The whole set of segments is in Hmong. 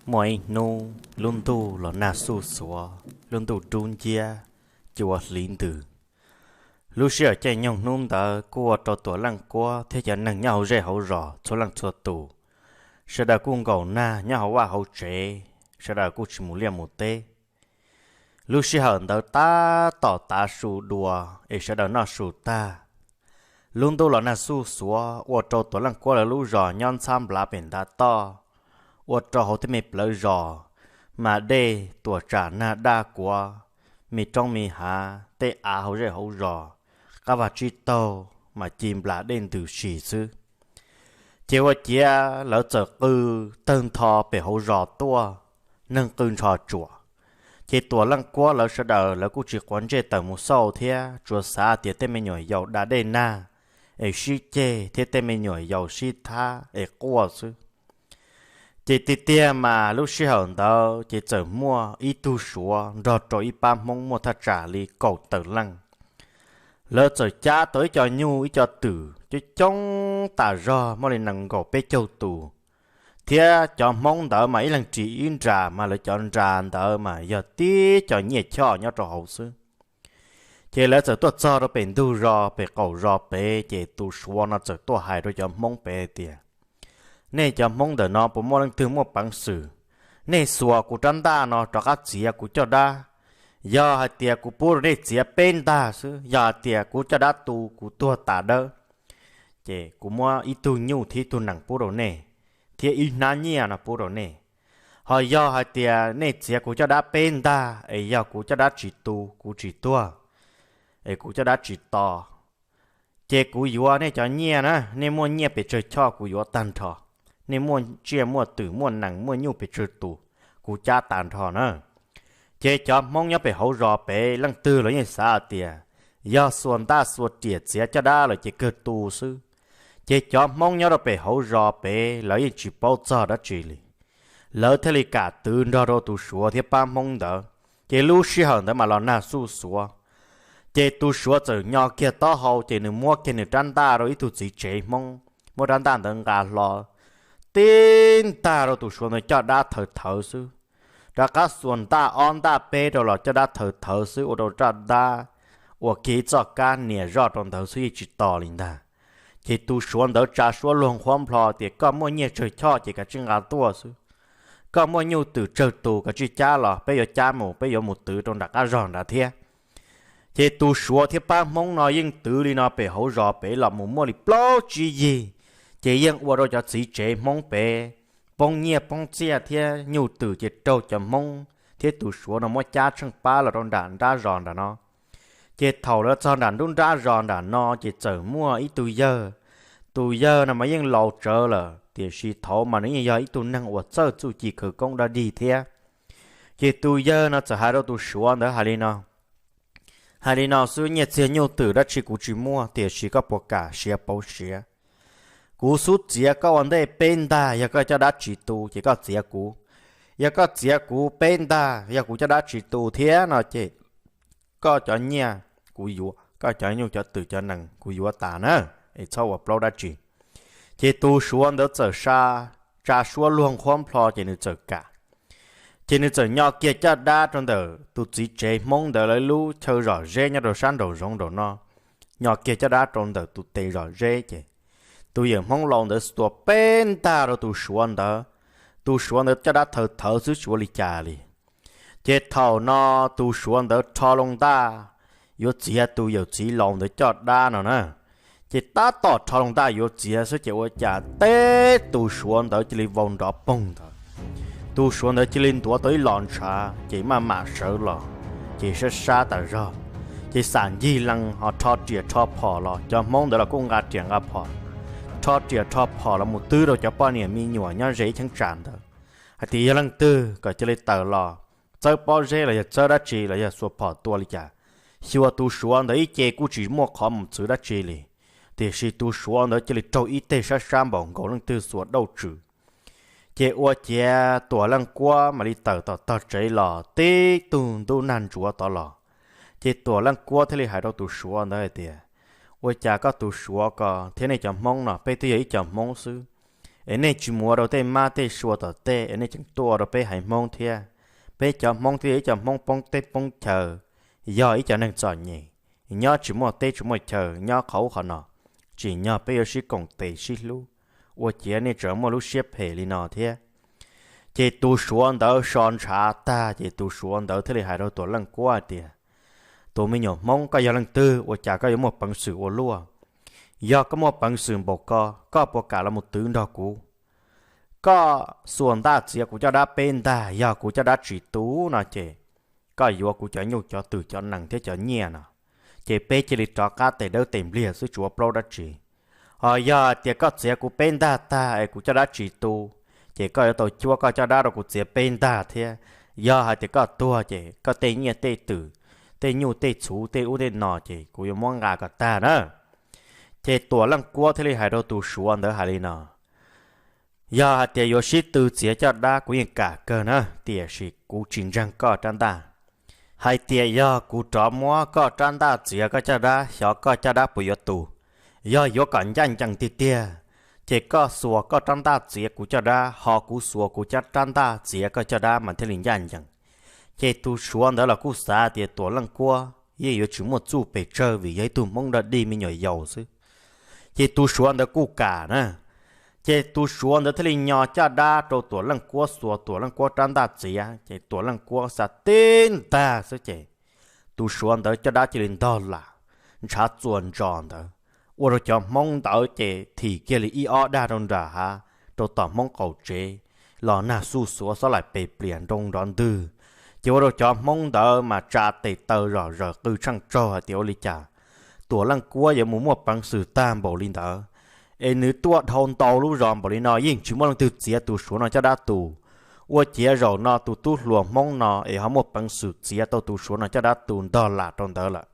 Muaj ib hnub lub ntuj los nag xuj xuav, lub ntuj dub nciab, cua hliv ntws. Lub sij hawm caij nyoog hnub ntawd kuj ua rau Tuam Leej Kuab thiab cov neeg nyob hauv zej hauv zos txhua leej txhua tus, sawv daws kuj nkaum nag nyob hauv vaj hauv tsev, sawv daws kuj tsis mus liaj mus teb. Lub sij hawm ntawd tab tom tav su dua es sawv daws noj su tag, lub ntuj los nag xuj xuav ua rau Tuam Leej Kuab lawv lub zos nyob ntxhab nplav pem ntav toj, ua rau hauv tej me plawv zos mas dej tuam tsam nag daj kuav, me roob me hav, tej av hauv zej hauv zos, qab vaj tsib taug mas ci nplas dej ntws si xwb. Ces ua ciav lawv txawm qw tawg ntho pem hauv zos tuaj, neeg qw ntsho tsuam. Ces Tuam Leej Kuab lawv sawv daws lawv kuj tsis quav ntsej tawm mus xauj thiab, tsuas xav tias tej me nyuam yaus da dej nag es sib ceg thiab tej me nyuam yaus sib thab es quaj xwb. Ces tiag tiag mas lub sij hawm ntawd ces txawm muaj ib tug Suav nrog rau ib pab Hmoob muaj thaj tsam li kaum tawm leej. Lawv txawm cab tau ib co nyuj ib co twm coob coob tas zog muaj li nees nkaum peb caug tus, thiab cov Hmoob ntawd mas ib leeg ris ib nra mas lawv cov nra ntawd mas yog tib co nyiaj choj nyob rau hauv xwb. Ces lawv txawm tuaj txog rau pem ntug zos pem qaum zos pem ces tus Suav no txawm tuaj hais rau cov Hmoob pem tias, nej cov Hmoob ntawm no puas muaj leej twg muaj peev xwm, nej xuas kuv rab ntaj no rov qab txiav kuv caj dab. Yog hais tias kuv pub rau nej txiav peb ntag xwb, yog hais tias kuv caj dab tu kuv tuag tas dawb, ces kuv muab ib tug nyuj thiab ib tug nees pub rau nej, thiab ib hnab nyiaj no pub rau nej. Ho yog hais tias nej txiav kuv caj dab peb ntag es yog kuv caj dab tsis tu kuv tsis tuag, es kuv caj dab tsis to, ces kuv yuav nej cov nyiaj na, nej muaj nyiaj pes tsawg choj kuv yuav tag nrho. Nej muaj tsiaj muaj twm muaj nees muaj nyuj pes tsawg tus, kuv cab tas nrho na. Ces cov Hmoob nyob pem hauv zos pem leej twg los yeej xav hais tias yog xuas ntaj xuas riam txiav caj dab lawm ces kawg tu xwb. Ces cov Hmoob nyob rau pem hauv zos pem lawv yeej tsis paub txog dab tsi li, lawv thiaj li kam twv nrog rau tus Suav thiab pab Hmoob ntawd. Ces lub sij hawm ntawd mas los nag xuj xuav, ces tus Suav txawm nyo kiag taub hau ces nws muab kiag nws rab ntaj rau ib tug txiv tsev Hmoob, muab rab ntaj ntawd nqa hlo tib ntag rau tus Suav ntawd caj dab thawv thawv xwb. Rov qab xuas ntaj ob ntaj peb rau los caj dab thawv thawv xwb, ua rau raj dab ua kiag ib txoj kab nias zoj rau ntawd xwb yeej tsis to li ntag. Ces tus Suav ntawd tsa suab luag nqhuab nplho tias koj muaj nyiaj tsawg choj ces kav tsij nqa tuaj xwb, koj muaj nyuj twm tsawg tus kav tsij cab los peb yuav cab mus, peb yuav mus twv rau nram qab zog nrad thiab. Ces tus Suav thiab pab Hmoob no yeej twv li no pem hauv zos pem los mus muaj li plaub tsib yig, ces yeej ua rau cov txiv tsev Hmoob pem poob nyiaj poob txiaj thiab nyuj twm ces raug cov Hmoob thiab tus Suav no muab cab tsheej pab los rau nram nrab zos nram no. Ces thaum lawv txog nram nruab nrab zos nram no ces txawm muaj ib tug yawg, tus yawg no mas yeej laus tsawv lawm tiam sis thaum ub mas nws yeej yog ib tug neeg uas txawj txuj ci khawv koob dab dig thiab. Ces tus yawg no txawm hais rau tus Suav ntawd hais li no, hais li no xwb, nyiaj txiag nyuj twm dab tsi kuv tsis muaj tiam sis koj puas kam siav pauv siav? Kuv xub txiav koj ua ntej peb ntag, yog koj caj dab tsis tu ces koj txiav kuv, yog koj txiav kuv peb ntag yog kuv caj dab tsis tu thiab no ces koj cov nyiaj kuv yuav, koj cov nyuj cov twm cov nees kuv yuav tas na, es txhob ua plaub dab tsi. Ces tus Suav ntawd txawm sa, tsa suab luag nqhuab nplho ces nws txawm kam. Ces nws txawm nyo kiag caj dab rau ntawm tus txiv tsev Hmoob ntawd lawv lub chaw zom zeb nyob rau sab nraum zoov nraum no, nyo kiag caj dab rau ntawm tus tes zom zeb ces tus yawm Hmoob laus ntawd xuas peb ntag rau tus Suav ntawd, tus Suav ntawd caj dab thawv thawv xwb tsis ua li cas li. Ces thaum no tus Suav ntawd rho loo ntaj yuav txiav tus yawm txiv laus ntawd caj dab no na, ces tab tom rho loo ntaj yuav txiav xwb ces ua cas teb tus Suav ntawd cia li vau nrov poog ntawd. Tus Suav ntawd cia li ntuav tau ib los ntshav ces maj mam sawv los, ces sab sab tas zog, ces xam ncig lees ho rho riam rho phom los, cov Hmoob ntawd los kuj nqa riam nqa phom, rho riam rho phom los mus twb rau cov poj niam me nyuam nyob ze ib cheeb tsam ntawd hais tias yog leej twg kom cia li tawm los txawb pob zeb los yog txawb dab tsi los yog xuas phom tua li cas, xyuas tus Suav ntawd ib ce kuj tsis muaj qhov mus txwv dab tsi li. Tiam sis tus Suav ntawd cia li raug ib teg sab sab npaum nkaus leej twg xuas dauj tswm. Ces ua ciav Tuam Leej Kuab mam li tawm tom tog tsev los tib tug ntub nag ntsuav tod los. Ces Tuam Leej Kuab thiaj li hais rau tus Suav ntawd hais tias, ua cas koj tus Suav ko thiab nej cov Hmoob no, peb twb yog ib co Hmoob xwb, es nej tsis mus ua rau tej mab tej sua tom tej es nej tseem tuaj ua rau peb haiv Hmoob thiab. Peb cov Hmoob thiaj yog ib cov Hmoob poob teb poob chaw, yog ib cov neeg txom nyem, nyob tsis muaj teb tsis muaj chaw, nyob qhov ub qhov no, tsim nyog peb yuav sib koom tes sib hlub, ua ciav nej tseem muaj lub siab phem li no thiab. Ces tus Suav ntawd so ntshav tag ces tus Suav ntawd thiaj li hais rau Tuam Leej Kuab hais tias, tus me nyuam Hmoob, koj yog leej twg ua cas koj yuav muaj peev xwm ua luaj? Yog koj muaj peev xwm npaum ko, koj puas kam los mus twv nrog kuv? Koj xuas ntaj txiav kuv caj dab peb ntag, yog kuv caj dab tsis tu no ces koj yuav kuv cov nyuj cov twm cov nees thiab cov nyiaj no, ces peb cia li rov qab tes dawb tes npliag xwb tsis ua plaub dab tsi. Ho yog hais tias koj txiav kuv peb ntag tag es kuv caj dab tsis tu, ces koj yuav tau cuab koj caj dab rau kuv txiav peb ntag thiab. Yog hais tias koj tuag ces koj tej nyiaj tej twm, tej nyuj tej txhuv tej ub tej no ces kuv yuav muab nqa kom tag na. Ces Tuam Leej Kuab thiaj li hais rau tus Suav ntawd hais li no, yog hais tias yuav sib tw txiav caj dab kuv yeej kam kawg na, tiam sis kuv tsis ntseeg koj rab ntaj. Hais tias yog kuv rov muab koj rab ntaj txiav koj caj dab, xyov koj caj dab puas yuav tu? Yog yuav kom ncaj ncees tiag tiag, ces koj xuas koj rab ntaj txiav kuv caj dab, ho kuv xuas kuv caj rab ntaj txiav koj caj dab mas thiaj li ncaj ncees. Ces tus Suav ntawd los kuj xav tias Tuam Leej Kuab yeej yuav tsis muaj txuj pes tsawg vim yog ib tug Hmoob dog dig me nyuam yaus xwb. Ces tus Suav ntawd kuj kam na. Ces tus Suav ntawd thiaj li nyo caj dab rau Tuam Leej Kuab xuas Tuam Leej Kuab rab ntaj txiav, ces Tuam Leej Kuab xav tib ntag xwb ces tus Suav ntawd caj dab cia li ntog lam, ntshav txuas ntsos ntawd, ua rau cov Hmoob ntawd ces thim kiag li ib ob dag rau nram hav, rau tom Hmoob qaum tsev, los nag xuj xuav xob laim pes plias nroo nrov ntwg, ces ua rau cov Hmoob ntawd mas tsa tes taw zom zaws qw tsheej tsaug hais tias ua li cas Tuam Leej Kuab yuav mus muaj peev xwm tag npaum li ntawd, es nws tuaj dhau ntau lub zos npaum li no yeej tsis muaj leej twg txiav tus Suav no caj dab tu, ua ciav zaum no tus tub hluas Hmoob no es ho muaj peev xwm txiav tau tus Suav no caj dab tu ntog lam rau ntawd lawm.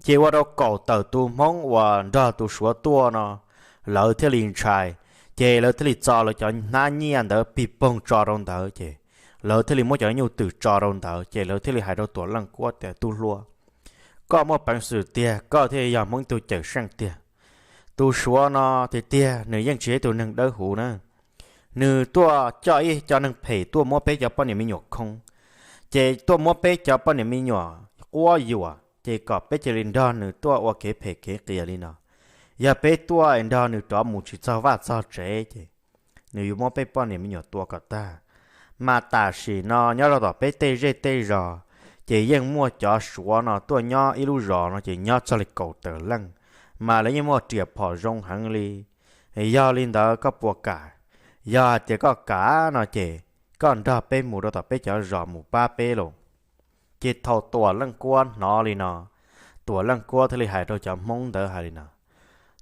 Ces ua rau kaum tawm tus Hmoob uas nrog tus Suav tuaj no, lawv thiaj li ntshai, ces lawv thiaj li txo lawv cov hnab nyiaj ntawd pig poog tso rau ntawd, ces lawv thiaj li muab cov nyuj twm tso rau ntawd, ces lawv thiaj li hais rau Tuam Leej Kuab tias, tub hluas, koj muaj peev xwm tiag, koj thiaj yog Hmoob ib tug cawm seej tiag. Tus Suav no tiag tiag nws yeej tsis yog ib tug neeg dawb huv na. Nws tuaj coj ib co neeg phem tuaj muab peb cov poj niam me nyuam khoo, ces tuaj muab peb cov poj niam me nyuam quab yuam, ces kom peb cia li nrog nws tuaj ua kev phem kev qias li no. Yog peb tuaj es nrog nws rov mus tsis txog vaj txog tsev ces nws yuav muab peb poj niam me nyuam tua kom tag. Mas tam sim no nyob rau tom peb tej zej tej zos, ces yeej muaj cov Suav no tuaj nyob ib lub zos no ces nyob txog li kaum tawm leej, mas lawv yeej muaj riam phom zoo heev li. Yog li ntawd koj puas kam? Yog hais tias koj kam no ces koj nrog peb mus rau tom peb cov zos mus pab peb lauj. Ces thaum Tuam Leej Kuab hnov li no, Tuam Leej Kuab thiaj li hais rau cov Hmoob ntawd hais li no,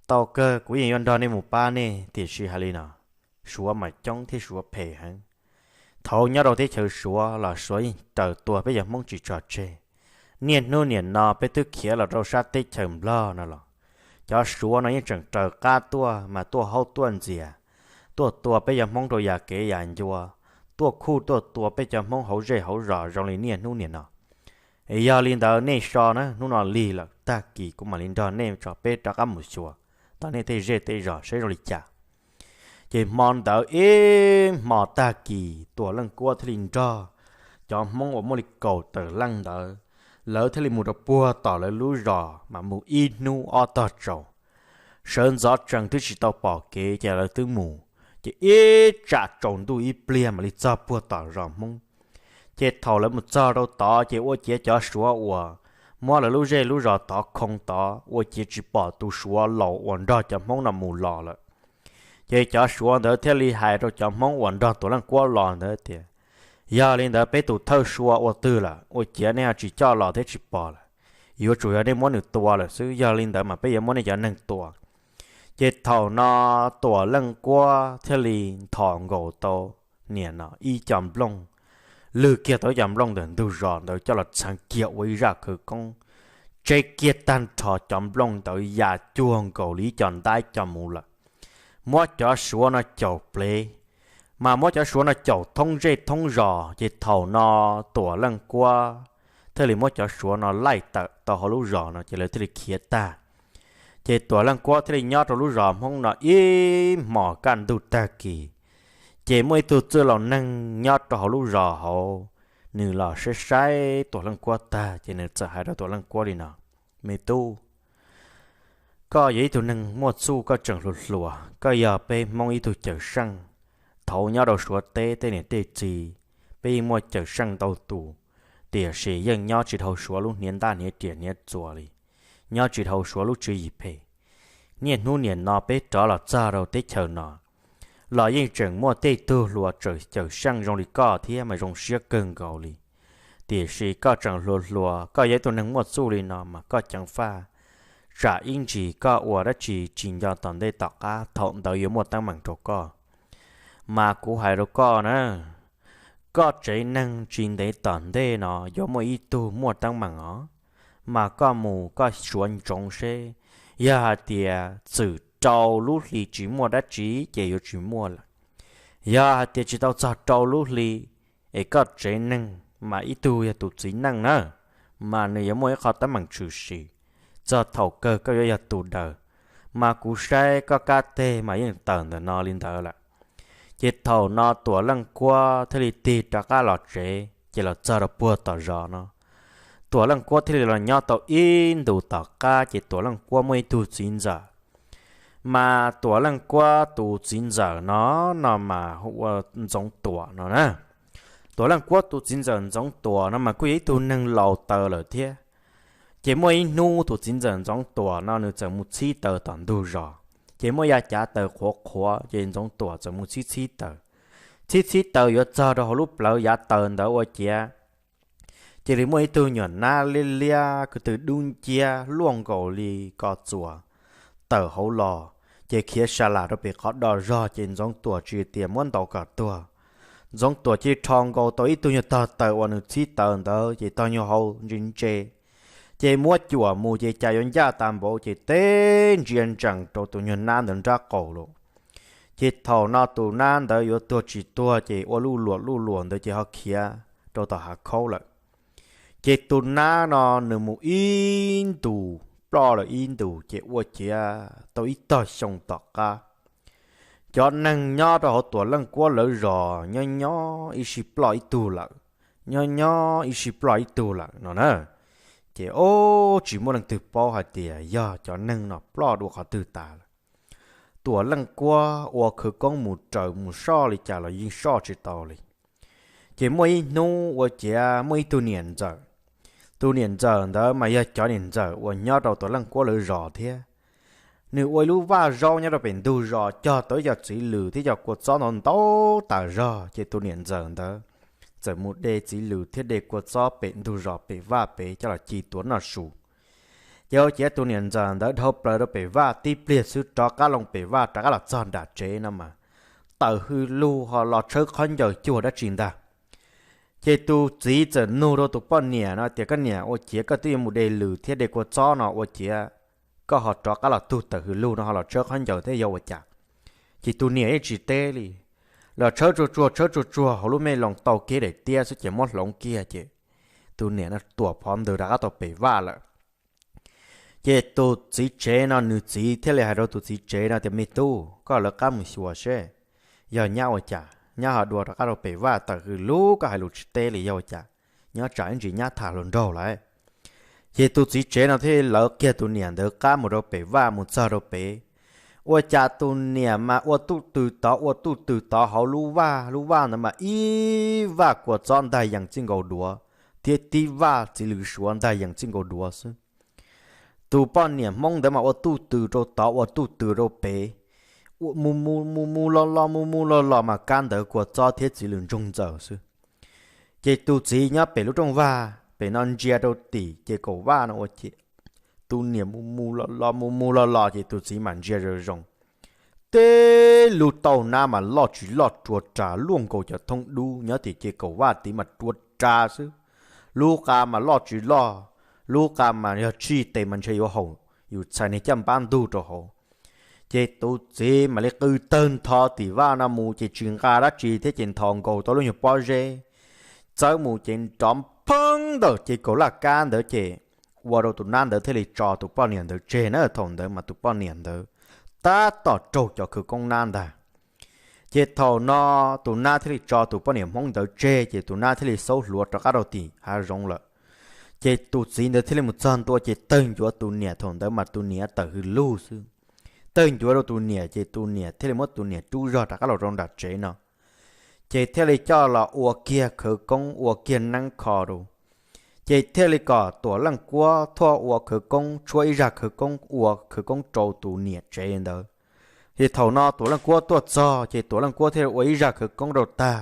tau kawg, kuv yeej yuav nrog nej mus pab nej, tiam sis hais li no, Suav mas coob thiab Suav phem heev. Thaum nyob rau teb chaws Suav los Suav yeej raws tua peb cov Hmoob tsis tso tseg. Niaj hnub niam no peb twb khiav los rau sab teb chaws Nplog no los cov Suav no yeej tseem raws qab tuaj mas tuaj haub tuaj ntxias, tuaj tua peb cov Hmoob rau yam kev yam ncua, tuaj khuj tuaj tua peb cov Hmoob hauv zej hauv zos zoo li niaj hnub niam no. Es yog li ntawd nej so na, hnub no lig lawm, tag kis kuv mam li nrog nej tso peb rov qab mus xyuas tom nej tej zej tej zos saib zoo li cas. Ces hmo ntawd ib hmo tag kis Tuam Leej Kuab thiaj li nrog cov Hmoob uas muaj li kaum tawm leej ntawd, lawv thiaj li mus rau puag tom lawv lub zos mas mus ib hnub ob tog tsaus. Sawv ntxov tsees twb tsis tau pom kev ces lawv twb mus, ces ib tsam tsaus ntuj ib pliag mam li txog puag tom zos Hmoob. Ces thaum lawv mus txog rau tod ces ua ciav cov Suav uas muab lawv lub zej lub zos tod khoo tod ua ciav tsis pom tus Suav laus uas nrog cov Hmoob no mus los lawm. Ces cov Suav ntawd thiaj li hais rau cov Hmoob uas nrog Tuam Leej Kuab los ntawd tias, yog li ntawd peb tus thawj Suav ua twg lawm ua ciav nej ho tsis coj los thiab tsis pom lawm? Yuav tsum yog nej muab nws tua lawm xwb, yog li ntawd mas peb yuav muab nej cov neeg tua. Ces thaum no Tuam Leej Kuab thiaj li nthos nkaus tau niam no ib co nplooj, lwg kiag tau ib co nplooj ntawm ntug zos ntawd coj los txheev kiag ua ib zaj khawv koob, tseb kiag tag nrho cov nplooj ntawd ya cuag nkaus li ib co ntab ib co muv lawm. Muab cov Suav no caum plev, mas muab cov Suav no caum thoob zej thoob zos, ces thaum no Tuam Leej Kuab thiaj li muab cov Suav no laij tawm tau hauv lub zos no ces lawv thiaj li khiav tag. Ces Tuam Leej Kuab thiaj li nyob rau lub zos Hmoob no ib hmos kaj ntug tag kis, ces muaj ib tug txwj laus neeg nyob rau hauv lub zos hauv, nws los saib saib Tuam Leej Kuab tag ces nws txawm hais rau Tuam Leej Kuab li no: Me tub, koj yog ib tug neeg muaj txuj, koj tseem hluas hluas, koj yog peb Hmoob ib tug cawm seej. Thaud nyob rau Suav teb tej niam tej txiv, peb yeej muaj cawm seej ntau tus, tiam sis yeej nyob tsis dhau Suav lub hniav ntaj hniav riam hniav txuas li, nyob tsis dhau Suav lub tswv yim phem. Niaj hnub nim no peb rov los txog rau teb chaws no los yeej tseem muaj tej tug hluas tseem cawm seej zoo li koj thiab mas zoo siab kawg nkaus li. Tiam sis koj tseem hluas hluas, koj yog ib tug neeg muaj txuj li no mas koj ceev faj, tsam ib ntsis koj ua dab tsi tsis nco tom ntej tom qab, thaum ntawd yuav muaj teeb meem rau koj. Mas kuv hais rau koj na, koj tsev neeg tsis ntev tom ntej no yuav muaj ib tug muaj teeb meem os. Mas koj mus koj suav ntsoov seb, yog hais tias txwm rau lub hli tsis muaj dab tsi ces yuav tsis muaj lawm. Yog hais tias tsis tau txog rau lub hli es koj tsev neeg mas ib tug yog tus txiv neej na, mas nws yuav muaj ib qho teeb meem tshwm sim, txog thaum kawg koj yuav yog tus daws. Mas kuv saib koj kab teg mas yeej tawm ntawm no li ntawd lawm. Ces thaum no Tuam Leej Kuab thiaj li tig rov qab los tsev, ces los txog rau puag tom zos no. Tuam Leej Kuab thiaj li los nyob tau ib ntus tom qab ces Tuam Leej Kuab muaj ib tug txiv ntxawm. Mas Tuam Leej Kuab tus txiv ntxawm no, no mas hu ua Ntxoov Tuam no na. Tuam Leej Kuab tus txiv ntxawm Ntxoov Tuam no mas kuj yog ib tug neeg laus taws lawm thiab. Ces muaj ib hnub tus txiv ntxawm Ntxoov Tuam no nws txawm mus txhib taws tom ntug zos, ces muaj yav cav taws qhuav qhuav ces Ntxoov Tuam txawm mus txhib txhib taws. Txhib txhib taws yuav txog rau hauv lub plawv yav taws ntawd ua ciav, cia li muaj ib tug nyuam nab liab liab ko tw dub nciab luaj nkaus li ko txuas tawm hauv los, ces khiav sa lam rau pem qhov do zog ces Ntxoov Tuam tsis tias muab ntaus kom tuag. Ntxoov Tuam cia li rho nkaus tau ib tug nyuag tog taws uas nws txhib taws ntawd ces tog nyuag hau ntse ntse, ces muab cuam mus ces cas yuav ncaj tas npaum ces teb ntsia ntsees rau tus nyuag nab ntawd nrab qaum lawm. Ces thaum no tus nab ntawd yuav tuag tsis tuag ces ua luj luam luj luam ntawd ces ho khiav rau tom hav khaub lawm. Ces tus nab no nws mus ib ntus ploj lawm ib ntus ces ua ciav tau ib tog xyoo tom qab, cov neeg nyob rau hauv Tuam Leej Kuab lawv zos nyob nyob ib sij ploj ib tug lawm, nyob nyob ib sij ploj ib tug lawm no na. Ces ob tsis muaj leej twg paub hais tias yog cov neeg no ploj dua qhov twg tas lawm. Tuam Leej Kuab ua khawv koob mus raws mus soj li cas los yeej soj tsis tau li. Ces muaj ib hnub ua ciav muaj ib tug niam ntxawm. Tus niam ntxawm ntawd mas yog cov niam ntxawm uas nyob rau Tuam Leej Kuab lawv zos thiab. Nws ua ib lub vaj zaub nyob rau pem ntug zos cog tau ib co txiv lws thiab cov kua txob ntau ntau tas zog ces tus niam ntxawm ntawd txawm mus de txiv lws thiab de kua txob pem ntug zos pem vaj pem coj los ci tuav noj su. Ces ua ciav tus niam ntxawm ntawd dhau plaws rau pem vaj tib pliag xwb rov qab loo pem vaj rov qab los txog nram tsev no mas taws hwj lug ho los tshawb qhov ncaws cuag dab tsi ntag. Ces tus txiv txawm nug rau tus poj niam no tias, koj niam, ua ciav koj twb yuav mus de lws thiab de kua txob no ua ciav koj ho rov qab los tug taws hwj lug no ho los tshawb qhov ncaws thiab yog ua cas? Ces tus niam yeej tsis teb li, los tshawb tsuag tsuag tshawb tsuag tsuag hauv lub me loo tau kiag daim tiab xwb ces muab hloov kiag ces tus niam no tuam phov ntws rov qab tau pem vaj lawm. Ces tus txiv tsev no nws txiv thiaj li hais rau tus txiv tsev no tias, me tub, koj lawv qab mus xyuas seb yog nyab ua cas, nyab ho dua rov qab rau pem vaj taws hwj lug koj hais lus tsis teb li yog ua cas, nyob tsam ib ntsis nyab tham hluas nraug lawm. Ces tus txiv tsev no thiaj li lawv kiag tus niam ntawd qab mus rau pem vaj mus txog rau pem. Ua cas tus niam mas ua tuj tw tod ua tuj tw tod hauv lub vaj, lub vaj ntawd mas ib vaj kua txob ntag yees txij nkaus duav, thiab tib vaj txiv lws suav ntag yees txij nkaus duav xwb. Tus poj niam Hmoob ntawd mas ua tuj tw rau tod ua tuj tw rau pem, mus mus mus mus los los mus mus los los mas kab ntawd kua txob thiab txiv lws ntsoog ntxaws xwb. Ces tus txiv nyob pem lub rooj vag pem no ntsia rau tim ces kaum vaj no ua ciav tus niam mus mus los los mus mus los los ces tus txiv mam ntsia zoo zoo. Teb lub taub hau nab mas loj tsis loj rua ras luaj nkaus cov thoob dub nyob tim ces kaum vaj tid mas rua ras xwb. Lub qa mas loj tsis loj, lub qa mas yog tshij tes mas ntshe yuav haum yus txhais niag caj npab ntug rau hauv. Ces tus txiv mam li qw tawg ntho tim vaj no mus ces tsis nqa dab tsi thiab ces ntho nkaus tau lub nyuag pob zeb, txawb mus ces nrov pheeb ntawm ces kaum laj kab ntawd ces ua rau tus nab ntawd thiaj li tso tus poj niam ntawd tseg na. Thaum ntawd mas tus poj niam ntawd tab tom raug cov khawv koob nab ntag. Ces thaum no tus nab thiaj li tso tus poj niam Hmoob ntawd tseg, ces tus nab thiaj li xaub hluav rov qab rau tim hav zoov lawm. Ces tus txiv ntawd thiaj li mus txog ntua ces tawg ncuav tus niam, thaum ntawd mas tus niam tawm hws lug xwb. Tawg ncuav rau tus niam ces tus niam thiaj li muab tus niam rub zog rov qab los rau nram tsev no. Ces thiaj li coj los ua kiag khawv koob ua kiag neeb kho rau. Ces thiaj li kom Tuam Leej Kuab tuaj ua khawv koob, tshuab ib zaj khawv koob ua khawv koob rau tus niam tsev ntawd. Ces thaum no Tuam Leej Kuab tuaj txog ces Tuam Leej Kuab thiaj li ua ib zaj khawv koob rau tag.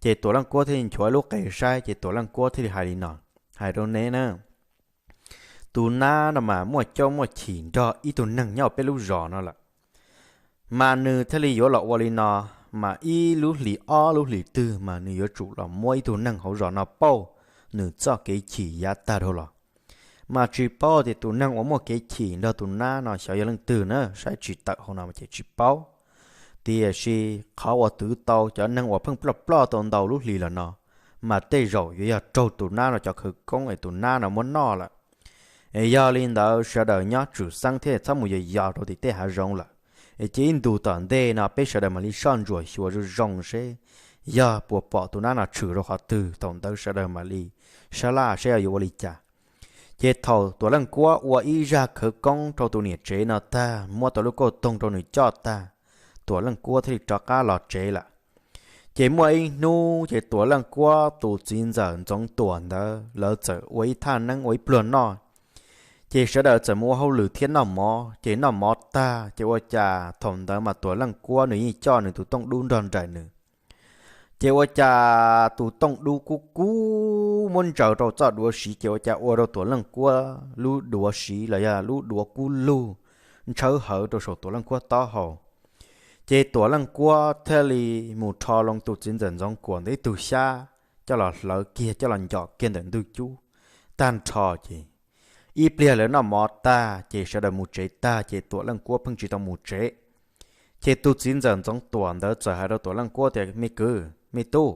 Ces Tuam Leej Kuab thiaj li nchuav lub qe saib ces Tuam Leej Kuab thiaj li hais li no, hais rau neb na, tus nab no mas muaj caub muaj chim nrog ib tug neeg nyob peb lub zos no lawm. Mas nws thiaj li yuav los ua li no, mas ib lub hlis ob lub hlis twg mas nws yuav tsum los muab ib tug neeg hauv zos no pauj nws txoj kev chim yav tag dhau los. Mas tsis paub tias tus neeg uas muaj kev chim nrog tus nab no xyov yog leej twg na, saib tsis tawm hauv no ces tsis paub. Tiam sis qhov uas twv tau cov neeg uas pheej ploj ploj tau ntau lub hlis los no, mas tej zaum yuav yog raug tus nab no cov khawv koob es tus nab no muab noj lawm. Es yog li ntawd sawv daws nyob tsum xeeb thiab txhob mus yos yos rau tim tej hav zoov lawm. Es cia ib ntus tom ntej no peb sawv daws mam li soj ntsuam xyuas zoo zoo seb yog puas pom tus nab no tshwm rau qhov twg, thaum ntawd sawv daws mam li sab laj seb yuav ua li cas. Ces thaum Tuam Leej Kuab ua ib zaj khawv koob rau tus niam tsev no tag, muab tau lub kauj toog rau nws coj tag, Tuam Leej Kuab thiaj li rov qab los tsev lawm. Ces muaj ib hnub ces Tuam Leej Kuab tus txiv ntxawm Ntxoov Tuam ntawd lawv txawm ua ib thaj neeb ua ib pluag noj. Ces sawv daws txawm mus ua hauj lwm thiab noj mov, ces noj mov tag ces ua cas thaum ntawd mas Tuam Leej Kuab nws yeej coj nws tus tooj dub nrog nraim nws. Ces ua cas tus tooj dub kub kub muab ntsaws rau txoj duav siv, ces ua cas ua rau Tuam Leej Kuab lub duav siv los yog lub duav kub lug ntshawb hawv rau saum Tuam Leej Kuab taub hau. Ces Tuam Leej Kuab thiaj li mus rho loo tus txiv ntxawm Ntxoov Kuam ntawd ib tug xyab coj los hlawv kiag coj los ncom kiag ntawm ntug cub tag nrho. Ces ib pliag lawv noj mov tag ces sawv daws mus tsev tag ces Tuam Leej Kuab pheej tsis tau mus tsev. Ces tus txiv ntxawm Ntxoov Tuam ntawd txawm hais rau Tuam Leej Kuab tias, me kwv, me tub,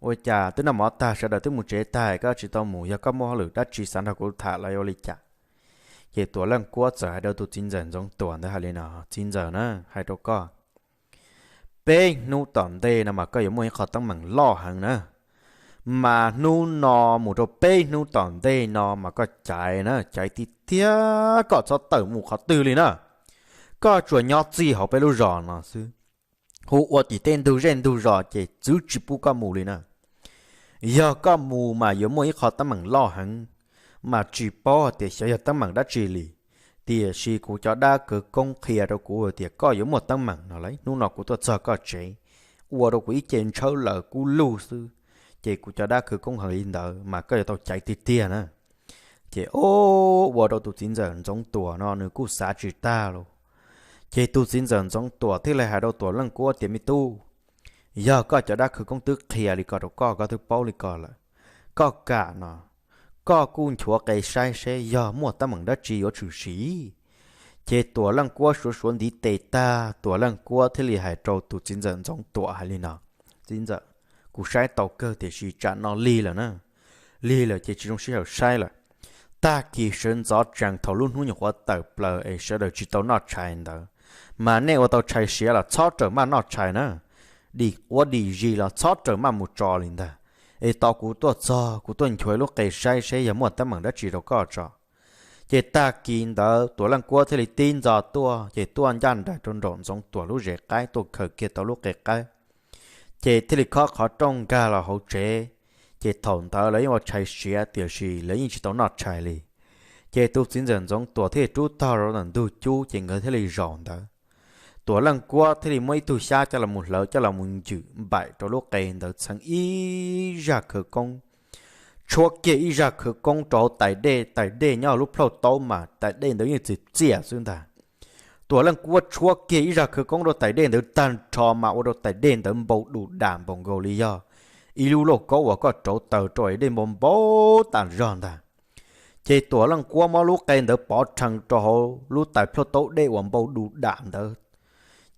ua cas twb noj mov tag sawv daws twb mus tsev tag koj tsis tau mus, yog koj muaj hauj lwm dab tsi xav nrog kuv tham los ua li cas? Ces Tuam Leej Kuab txawm hais rau tus txiv ntxawm Ntxoov Tuam ntawd hais li no, txiv ntxawm na, hais rau koj, peb hnub tom ntej no mas koj yuav muaj ib qho teeb meem loj heev na. Mas hnub no mus rau peb hnub tom ntej no mas koj caiv na, caiv tiag tiag, koj txhob tawm mus qhov twg li na. Koj tsuas nyob txij hauv peb lub zos no xwb. Hu ua tim tej ntug zej ntug zos ces txwv tsis pub koj mus li na. Yog koj mus mas yuav muaj ib qho teeb meem loj heev, mas tsis paub hais tias xyov yog teeb meem dab tsi li. Tiam sis kuv cov dab khawv koob qhia rau kuv tias koj yuav muaj teeb meem no lauj. Hnub no kuv tuaj txog koj tsev, ua rau kuv ib ce ntshawb lawm kub lug xwb, ces kuv cov dab khawv koob heev li ntawd mas koj yuav tau caiv tiag tiag na. Ces o, ua rau tus txiv ntxawm Ntxoov Tuam no nws kuj xav tsis tag lauj. Ces tus txiv ntxawm Ntxoov Tuam thiaj li hais rau Tuam Leej Kuab tias, me tub, yog koj cov dab khawv koob twb qhia li ko rau koj, koj twb paub li ko lawm, koj kam no, koj kuj nchuav qe saib seb yog muaj teeb meem dab tsi yuav tshwm sim. Ces Tuam Leej Kuab suav suav ntiv tes tag, Tuam Leej Kuab thiaj li hais rau tus txiv ntxawm Ntxoov Tuam hais li no, txiv ntxawm, kuv saib tau kawg tiam sis tsam no lig lawm na. Lig lawm ces tsis zoo sij hawm saib lawm. Tag kis sawv ntxov tsees thaum lub hnub nyuam qhuav tawm plaws es sawv daws tsis tau noj tshais ntawd, mas nej ua tau tshais siav los txhob rawm maj noj tshais na. Dim quav dim zis los txhob rawm maj mus tso li ntag. Es tos kuv tuaj txog kuv tuaj nchuav lub qe saib seb yog muaj teeb meem dab tsi rau koj tso. Ces tag kis ntawd Tuam Leej Kuab thiaj li tib ntxo tuaj ces tuaj ncaj nraim rau nraum Ntxoov Tuam lub zes qaib tuaj khaws kiag tau lub qe qaib. Ces thiaj li khob qhov rooj nkag los hauv tsev. Ces thaum ntawd lawv yeej ua tshais siav tiam sis lawv yeej tsis tau noj tshais li. Ces tus txiv ntxawm Ntxoov Tuam thiaj li rub tog rau ntawm ntug cub ces nkawd thiaj li zaum ntawd. Tuam Leej Kuab thiaj li muab ib tug xyab coj los mus hlawv coj los mus ncwm npaim rau lub qe ntawd txheev ib zaj khawv koob, tshuab kiag ib zaj khawv koob rau hauv tais dej, tais dej nyob lub plhaub taub mas tais dej ntawd yeej txias txias xwb ntag. Tuam Leej Kuab tshuab kiag ib zaj khawv koob rau tais dej ntawd tag nrho mas ua rau tais dej ntawd npau du dam npaum nkaus li yog ib lub lauj kaub uas koj rauv taws rau es dej npau npau tas zog ntag. Ces Tuam Leej Kuab muab lub qe ntawd pov rhees rau hauv lub tais plhaub taub dej uas npau du dam ntawd,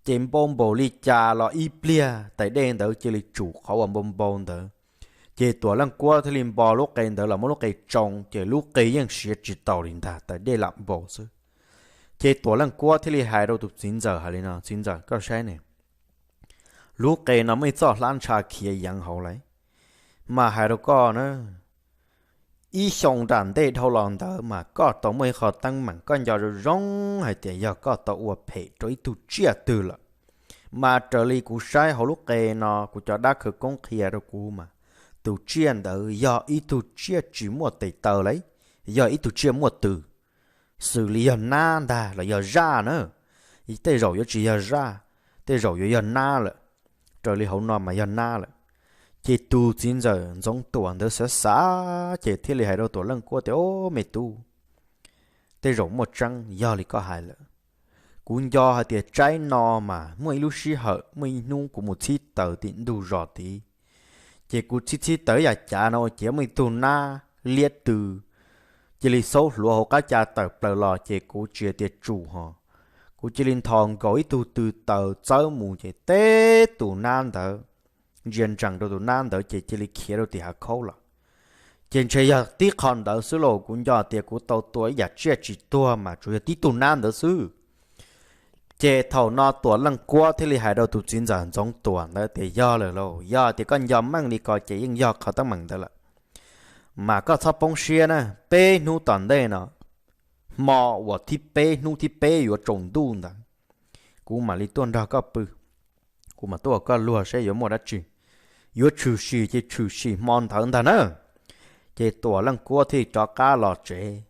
ces npau npaum li cas los ib pliag tais dej ntawd cia li tsum qhov uas npau npau ntawd. Ces Tuam Leej Kuab thiaj li npo lub qe ntawd los muab lub qe tsoo, ces lub qe yeej siav tsis taus li ntag, tawm dej lam npau xwb. Ces Tuam Leej Kuab thiaj li hais rau tus txiv ntxawm hais li no: Txiv ntxawm, koj saib ne, lub qe no muaj ib txoj hlab ntsha khiav yeev hauv lawm. Mas hais rau koj na, ib xyoo nram ntej dhau los ntawd mas koj tau muaj ib qho teeb meem koj nco zoo zoo hais tias yog koj tau ua phem rau ib tug tsiaj twg lawm. Mas raws li kuv saib hauv lub qe no, kuv cov dab khawv koob qhia rau kuv mas tus tsiaj ntawd yog ib tug tsiaj tsis muaj tes taw lawm, yog ib tug tsiaj muaj tw, xws li yog nab ntag los yog zaj na. Tej zaum yuav tsis yog zaj, tej zaum yuav yog nab lawm. Raws li hauv no mas yog nab lawm. Ces tus txiv ntxawm Ntxoov Tuam ntawd xav xav ces thiaj li hais rau Tuam Leej Kuab tias: Au, me tub, tej zaum muaj tseeb yog li koj hais lawm. Kuv nco hais tias tsaib no mas muaj ib lub sij hawm, muaj ib hnub kuv mus txhib taws tim ntug zos tid. Ces kuv txhib txhib taws ib yam cav no ua ciav muaj ib tug nab liab tw cia li xaub hluav hauv qab ca tawm plaws los, ces kuv tsis tias tsum ho, kuv cia li nthos nkaus ib tug tw taws txawb mus ces teb tus nab ntawd, ntsia ntsees rau tus nab ntawd ces cia li khiav rau tim hav khaub lawm. Ces ntshe yog tib qho ntawd xwb los kuv nco tias kuv tau tua ib yam tsiaj tsis tuag mas tsuas yog tib tug nab ntawd xwb. Ces thaum no Tuam Leej Kuab thiaj li hais rau tus txiv ntxawm Ntxoov Tuam ntawd tias: Yog lawm lauj, yog tias koj nco meej li ko ces yeej yog qhov teeb meem ntawd lawm. Mas koj txhob poob siab na, peb hnub tom ntej no, hmo uas thib peb hnub thib peb yuav tsaus ntuj ntawd, kuv mam li tuaj nrog koj pw, kuv mam tuaj ua koj luag saib yuav muaj dab tsi. Yuav tshwm sim ces tshwm sim hmo ntawd ntag na. Ces Tuam Leej Kuab thiaj rov qab los tsev.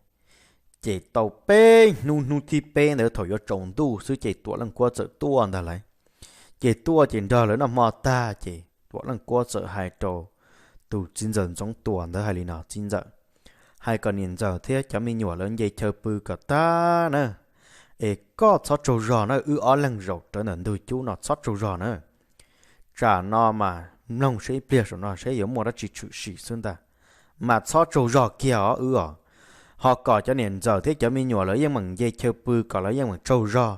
Ces tau peb hnub, hnub thib peb ntawd thaum yuav tsaus ntuj xwb ces Tuam Leej Kuab txawm tuaj ntag lauj. Ces tuaj ces nrog lawv noj hmo tag ces Tuam Leej Kuab txawm hais rau tus txiv ntxawm Ntxoov Tuam ntawd hais li no: Txiv ntxawm, hais kom niam ntxawm thiab cov me nyuam lawv nce chaw pw kom tag na, es koj txhob tsaug zog na, wb ob leeg zaum rawv ntawm ntug cub no txhob tsaug zog na. Tsam no mas mloog saib ib pliag saum no saib yuav muaj dab tsi tshwm sim xwb ntag. Mas txhob tsaug zog kiag os wb os. Ho kom cov niam ntxawm thiab cov me nyuam lawv yeej meem nce chaw pw kom lawv yeej meem tsaug zog.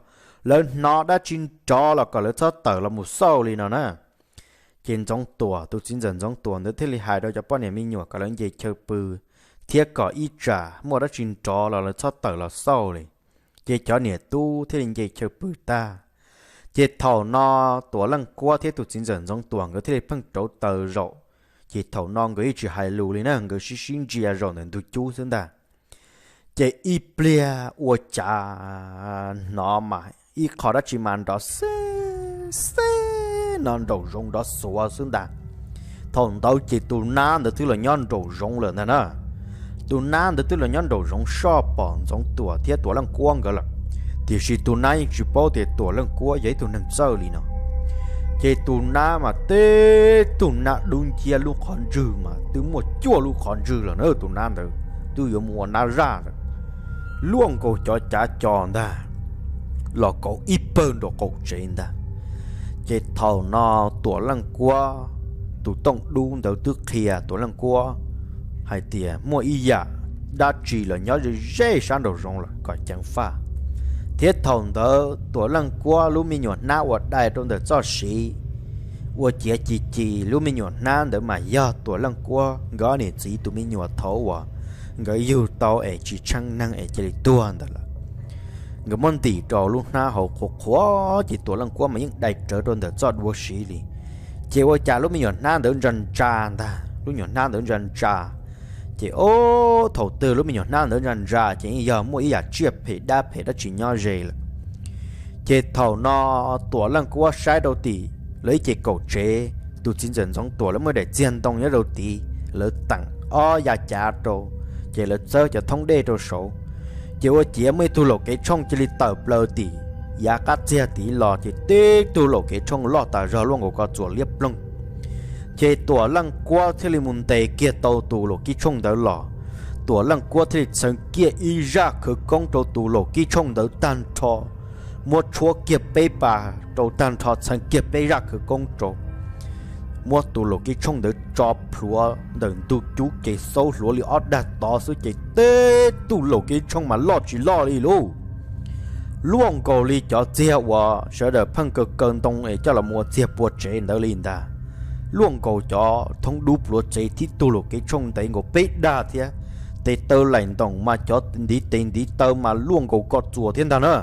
Lawv hnov dab tsi nrov los kom lawv txhob tawm los mus xauj li no na. Ces Ntxoov Tuam, tus txiv ntxawm Ntxoov Tuam ntawd thiaj li hais rau cov poj niam me nyuam kom lawv nce chaw pw, thiab kom ib tsam muaj dab tsi nrov los lawv txhob tawm los xauj li. Ces cov niam tub thiaj li nce chaw pw tag. Ces thaum no Tuam Leej Kuab thiab tus txiv ntxawm Ntxoov Tuam nkawd thiaj li pheej rauv taws zaum. Ces thaum no nkawd yeej tsis hais lus li na, nkawd sib sib ntsia zaum ntawm ntug cub xwb ntag. Ces ib pliag ua cas hnov mas ib qho dab tsi mas nrov xeb xeb no nraum zoov nrov xuav xwb ntag. Thaum ntawd ces tus nab ntawd twb los nyob nraum zoov lawm ntag na. Tus nab ntawd twb los nyob nraum zoov soj pom Ntxoov Tuam thiab Tuam Leej Kuab nkawd lawm, tiam sis tus nab yeej tsis paub tias Tuam Leej Kuab yog ib tug neeg txawj li no. Ces tus nab mas teb tug nab dub nciab lub qhov ntswg mas twb muaj cuaj lub qhov ntswg lawm na, tus nab ntawd twb yuav mus ua nab zaj lawm. Luaj nkaus cov cav co ntag los kaum ib pawg nraum qaum tsev ntag. Ces thaum no Tuam Leej Kuab tus tooj dub ntawd twb qhia Tuam Leej Kuab hais tias muaj ib yam dab tsi los nyob ze ze sab nraum zoov lawm kom ceev faj. Thiab thaum ntawd Tuam Leej Kuab lub me nyuam hnab uas dai rau ntawm txoj siv ua ciav ci ci, lub me nyuam hnab ntawd mas yog Tuam Leej Kuab nkawd niam txiv tus me nyuam thaum uas nkawd yug tau es tsis tsheej neeg es cia li tuag ntawd lawm. Nkawd muab ntim rau lub hnab hauv qhuav qhuav ces Tuam Leej Kuab mas yeej dai rawv rau ntawm txoj duav siv li. Ces ua cas lub me nyuam hnab ntawd ntsa ntsa ntag, lub nyuam hnab ntawd ntsa ntsa. Ces ob thaum twg lub me nyuam hnab ntawd ntsa ntsa ces yeej yog muaj ib yam tsiaj phem dab phem dab tsi nyob ze lawm. Ces thaum no Tuam Leej Kuab saib rau tim lawv ib ce kaum tsev, tus txiv ntxawm Ntxoov Tuam lawv muaj daim txiag ntoo nyob rau tid, lawv teem ob yav cav rau, ces lawv txawb cov thoob dej rau saud. Ces ua ciav muaj ib tug laum kev tshooj cia li tawm plaws tim yav qab txiag tid los, ces tib tug laum kev tshooj loj tas zog luaj nkaus ko txuas liab ploog. Ces Tuam Leej Kuab thiaj li mus ntes kiag tau tus laum kib tshooj ntawd los. Tuam Leej Kuab thiaj li txheev kiag ib zaj khawv koob rau tus laum kib tshooj ntawd tag nrho, muab tshuab kiag peb pas rau tag nrho, txheev kiag peb zaj khawv koob rau, muab tus laum kib tshooj ntawd tso plhuav ntawm ntug cub ces xaub hluav li ob dag tod xwb ces tib tug laum kib tshooj mas loj tsis loj li lauj, luaj nkaus li cov txiag uas sawv daws pheej kaw kaw ntoo es coj los ua txiag pua tsev ntawd li ntag. luaj nkaus cov thoob dub pluav tsev thib tug laum kev tshooj ntev nkaus peb dag thiab. Tes taw laim ntoos mas cov ntiv tes ntiv taw mas luaj nkaus koj txuas thiab ntag na.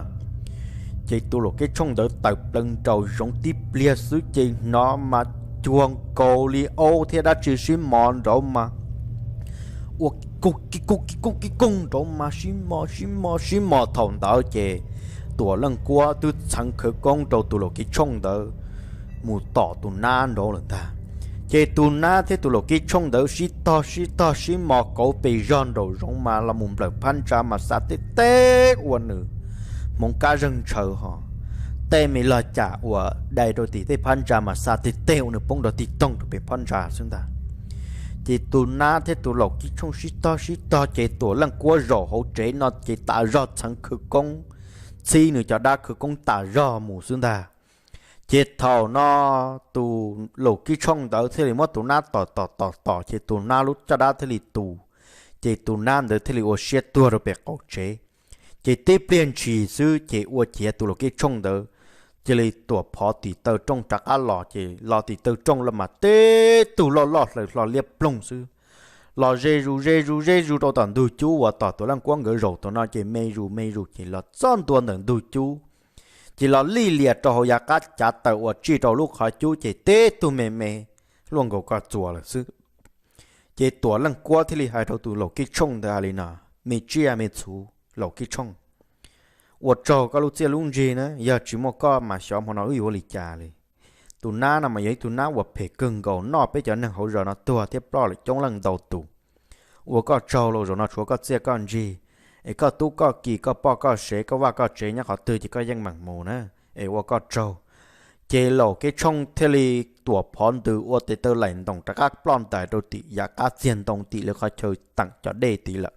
Ces tus laum kev tshooj ntawd tawm plaws nraum zoov tib pliag xwb ces hnov mas cuag nkaus li aub thiab dab tsi sib mos nraud mas ua kij kuj kij kuj kij kuj kij kuj nraud mas sib mos sib mos sib mos. Thaum ntawd ces Tuam Leej Kuab twb txheev khawv koob rau tus laum kev tshooj ntawd mus tom tus nab nraud lawm ntag. Ces tus nab thiab tus laum kev tshooj ntawd sib tog sib tog sib mos kauv pes zog nraum zoov mas los mus nplawm phab ntsa mas xa tej teg ua nws hmoov kab zeeg ntshaw ho tej me log cam uas dai rau tim tej phab ntsa mas xa tej teg ua nws poob rau tig toog rau pem phab ntsa xwb ntag. Ces tus nab thiab tus laum kev tshooj sib tog sib tog ces Tuam Leej Kuab zaum hauv tsev no ces tas zog txheev khawv koob, txhib nws cov dab khawv koob tas zog mus xwb ntag. Ces thaum no tus laum kev tshooj ntawd thiaj li muab tus nab tom tom tom tom ces tus nab lub caj dab thiaj li tu, ces tus nab ntawd thiaj li ua siab tuag rau pem qaum tsev. Ces tib pliag ntshis xwb ces ua ciav tus laum kev tshooj ntawd cia li tuam phov tim taw rooj rov qab los ces los tim taw rooj los mas teb tug loj loj hlaws hlo liab ploog xwb, los ze zus ze zus ze zus rau tom ntug cub uas tom Tuam Leej Kuab nkawd zaum tau no ces me zus me zus ces los txog ntua ntawm ntug cub, ces los lij lias rau hauv yav qab cav taws uas tsij rau lub qhov cub ces teb tug me me luaj nkaus koj txuas lawm xwb. Ces Tuam Leej Kuab thiaj li hais rau tus laum kev tshooj ntawd hais li no, me tsiaj me txhu, laum kev tshooj, ua tsaug koj lub txiaj lub ntsig na, yog tsis muaj koj mas xyov hmo no wb yuav ua li cas li. Tus nab no mas yog ib tug nab uas phem kawg nkaus, noj peb cov neeg hauv zos no tuag thiab ploj lawm coob leej ntau tus. Ua koj tsaug lauj, zaum no tshuav koj txiaj koj ntsig, es koj tub koj ki koj poj koj sev koj vaj koj tsev nyob qhov twg ces koj yeej meem mus na, es ua koj tsaug. Ces laum kev tshooj thiaj li tuam phov ntws ua tes taw laim ntoos rov qab ploj ntais rau tim yav qab txiag ntoo tim lawv qhov chaw teem cov dej tid lawm.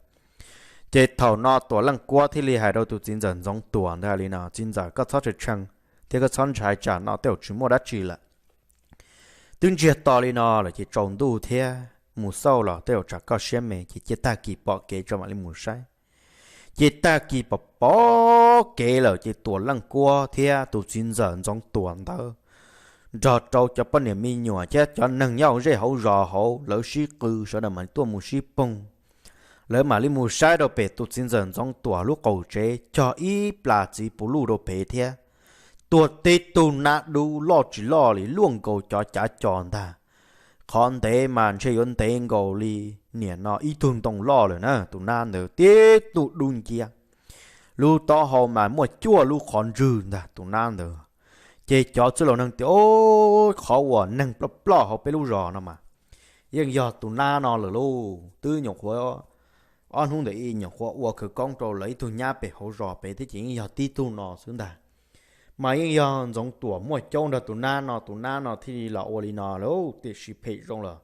Ces thaum no Tuam Leej Kuab thiaj li hais rau tus txiv ntxawm Ntxoov Tuam ntawd li no, txiv ntxawm koj txhob tshee tshee thiab koj txhob ntshai, tsam no tej zaum tsis muaj dab tsi lawm. Twb ntsiag to li no lawm ces tsaus ntuj thiab mus xauj los tej zaum tsam koj siab me ces cia tag kis pom kev tso mam li mus saib. Ces tag kis pom pom kev lawm ces Tuam Leej Kuab thiab tus txiv ntxawm Ntxoov Tuam ntawd nrog rau cov poj niam me nyuam thiab cov neeg nyob hauv zej hauv zos hauv lawv sib qw sawv daws mam li tuaj mus sib poog. Lawv mam li mus saib rau pem tus txiv ntxawm Ntxoov Tuam lub qaum tsev cog ib plas txiv puv luj rau pem thiab tuag teb tug nab dub loj tsis loj li luaj nkaus cov cav cos ntag. Qhov ntev mas ntshe yuav ntev nkaus li niam no ib tug ntoo loj lawm na. Tus nab ntawd tib tug dub nciab, lub taub hau mas muaj cuaj lub qhov ntswg ntag tus nab ntawd. Ces cov txwj laus neeg tias, o, qhov uas neeg ploj ploj hauv peb lub zos no mas yeej yog tus nab no lawm lauj. Twb nyuam qhuav ob hnub ntawm i nyuam qhuav ua khawv koob rau lawv ib tug nyab pem hauv zos pem thiab ces yeej yog tib tug no xwb ntag. Mas yeej yog Ntxoov Tuam muaj caub nrog tus nab no, tus nab no thiaj li los ua li no lauj. Tiam sis phem zoo lawm,